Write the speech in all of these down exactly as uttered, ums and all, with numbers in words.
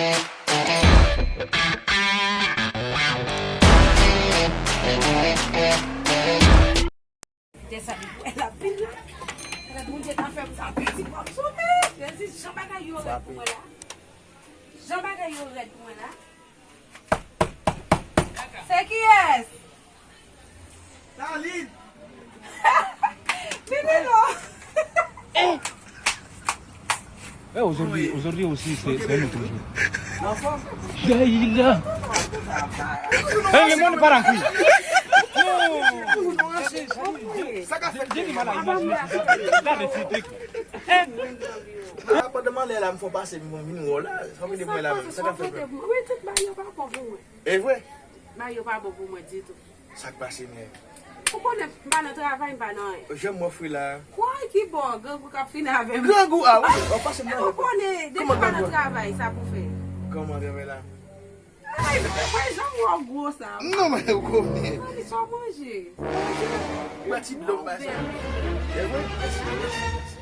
Desann, la vin la. Gad Bondye ta fè m sa, piti pòm sou men. Jezi, jan bagay yo rèd pou mwen la. Jan bagay yo rèd pou mwen la. Se kiyès? Darline. Vini non. Eh, aujourd'hui, aujourd'hui aussi, c'est c'est un autre jour. Leila. Eh, le monde part en couille. Sa ka fèt. Gade ti trik. Ah, pandan m anlè la, m fè pase, m vin wè w la. Sa vle di mwen la menm. Sa ka fèt menm. Wi, tout bagay yo pa bon pou mwen. E vre? Bagay yo pa bon pou mwen ditou. Sa k pase, men? Ou konnen, m pa nan travay, m pa nan anyen. Jan m ofri la. Kwè ki bò, grangou k ap fini avè m. Grangou, ah wi, w ap pase nan. Ou konnen, depi m pa nan travay, sa pou fè. Kòman travay la? Ay, mwen janm wè w gwo sa. Non, men ou konnen. Mwen li sa w manje. Mwen ti dlo m bay sa. E vre? Mèsi, mèsi, mèsi.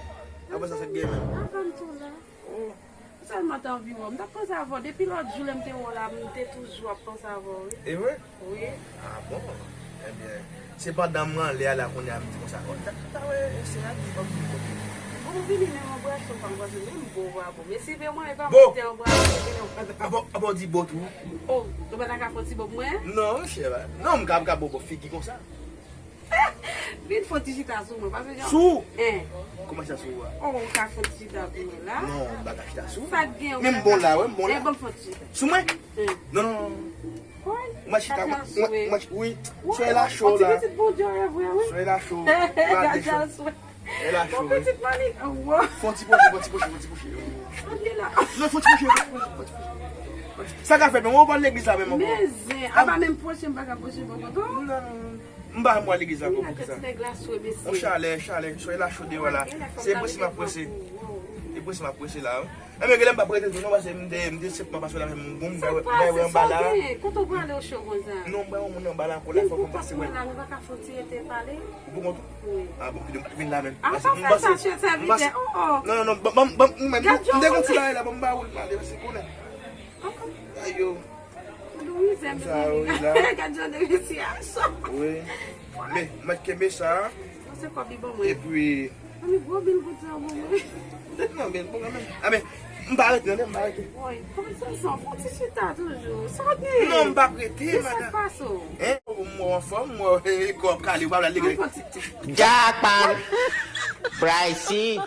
Apre sa, sa k gen menm? Avan m tou la. Oh. M sèlman te anvi wè w. M t ap panse avè w. Depi lòt jou lè m te wè w la, m te toujou ap panse avè w, wi. E vre? Wi. Ah bon? Ebyen, se pandan m anlè a la kounye a m di konsa, oh, ta, ta wè, se a ki ban m kote. Bon, m vini menm anbrase w pa m panse menm bon w pa bon. Men si vre mwen, e pa mwen te anbrase w, te anbrase. Ah bon, ah bon, di bo tou. Oh, ou pa ta ka fè yon ti bo pou mwen? Non, chè, non, m ka, m ka bo bo figi konsa. Vin fè yon ti chita sou mwen, paske jan. Sou? Hein. Kòman chita sou ou a? Oh, ou ka fè yon ti chita pou mwen la? Non, m pa ka chita sou. Sa k gen, ou pa ka. Men m bon la, wi, m bon la. Eh, ban m fè yon ti chita. Sou mwen? Hein. Non, non, non. Mwen chita, mwen, mwen, wi. Solèy la cho la. Ti pitit Bondye, e vre, wi. Solèy la cho. Gade cho. Solèy la cho, wi. Pitit mami, oh, wow. Fè yon ti pwoche, fè yon ti pwoche, fè yon ti pwoche. Ann li la. Non, fè yon ti pwoche, fè yon ti pwoche. Sa ka fèt, men ou pa legliz la menm ankò. Men zen, a pa menm pwoche, m pa ka pwoche poko tou. Non, non, non. M pa janm al legliz ankò pou kisa. Ti nèg la swe, mesye. On chalè, chalè, solèy la cho deyò la. Se prese m ap prese. Se prese m ap prese la, wi. Enben, genlè m p ap rete tou non, paske m te, m te senpman pase la, men m bon, m bay wè anba la. Kote w prale w cho konsa? Non, m bay yon moun anba la ankò la, fòk m pase wè l. Men poukisa nou pa ka fè yon ti rete pale? Ou pou kont ou? Wi. Ah bon, kite m pa t vin la menm. Ah, pa fè sa, chè sèvitè. Oh, oh. Non, non, non, ban, ban, ban, ou menm, m te gon ti bagay la, ban m ba ou l pale, paske konnen. Ayo. Gad jan de mesye a sot. Wi. Men, m ap kenbe sa. Epi Mami, gwo bil kout sa pou mwen. Non, men bon kanmenm. Ah, men, m pa rete, non, m pa rete. Woy, kòman sa, sa, fè yon ti chita toujou. Sa w gen? Non, m p ap rete, madanm. Kisa k pase w? Hein? M wè w anfòm, m wè w, eh, kò w ap kale, w pa pral legliz. Jackpot! Pricey!